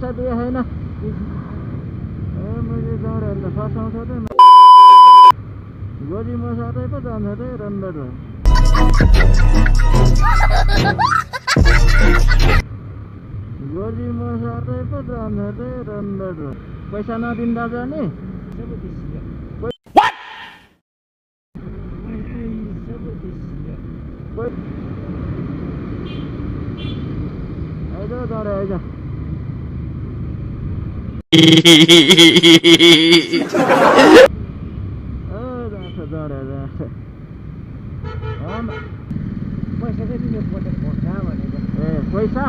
पैसा दिए छैन ए मैले जडेहरूले फसाउँछ त गोजी मसारै पो जान्छ त रन्डर गोजी मसारै पो जान्छ त रन्डर पैसा नदिँदा जाने आइज जडे आइज जडे पैसा चाहिँ दिनु पर्छ भनेको ए पैसा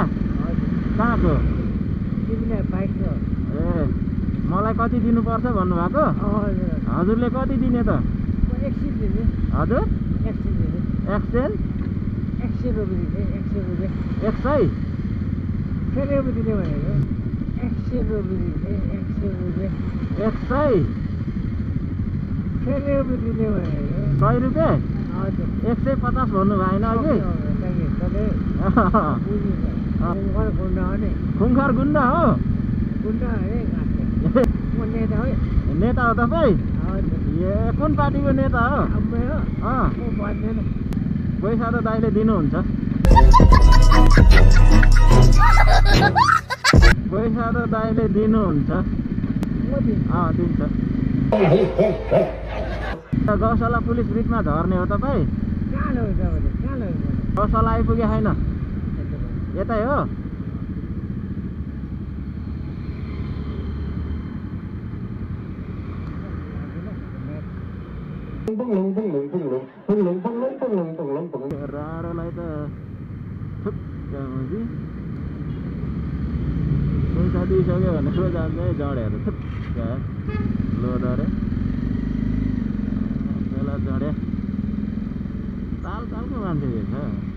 कहाँको तिमीलाई बाइकको ए मलाई कति दिनुपर्छ भन्नुभएको हजुरले कति दिने त 100 दिने हजुर 100 दिने एक्सचेन्ज 100 रुपियाँ दिने 100 रुपियाँ 100 फेरि रुपियाँ दिने भनेको 100 रुपियाँ दिने 100 रुपियाँ 100 फेरि रुपियाँ दिने भनेको 100 रुपियाँ हजुर 150 भन्नु भएन अघि खुङ्खार गुन्डा हो गुन्डा अरे म नेता हो नेता हो तपाईँ ए कुन पार्टीको नेता हो पैसा त दाइले दिनुहुन्छ पैसा त दाइले दिनुहुन्छ दिन्छ गौशाला पुलिस ब्रिजमा झर्ने हो तपाईँ गौशाला आइपुगे छैन यतै हो राडोलाई त थुक्कामुजी पैसा दिइसक्यो भने सो जान्छ है जडेहरू थुक्का लोदरे बेला जडे तालको मान्छे छ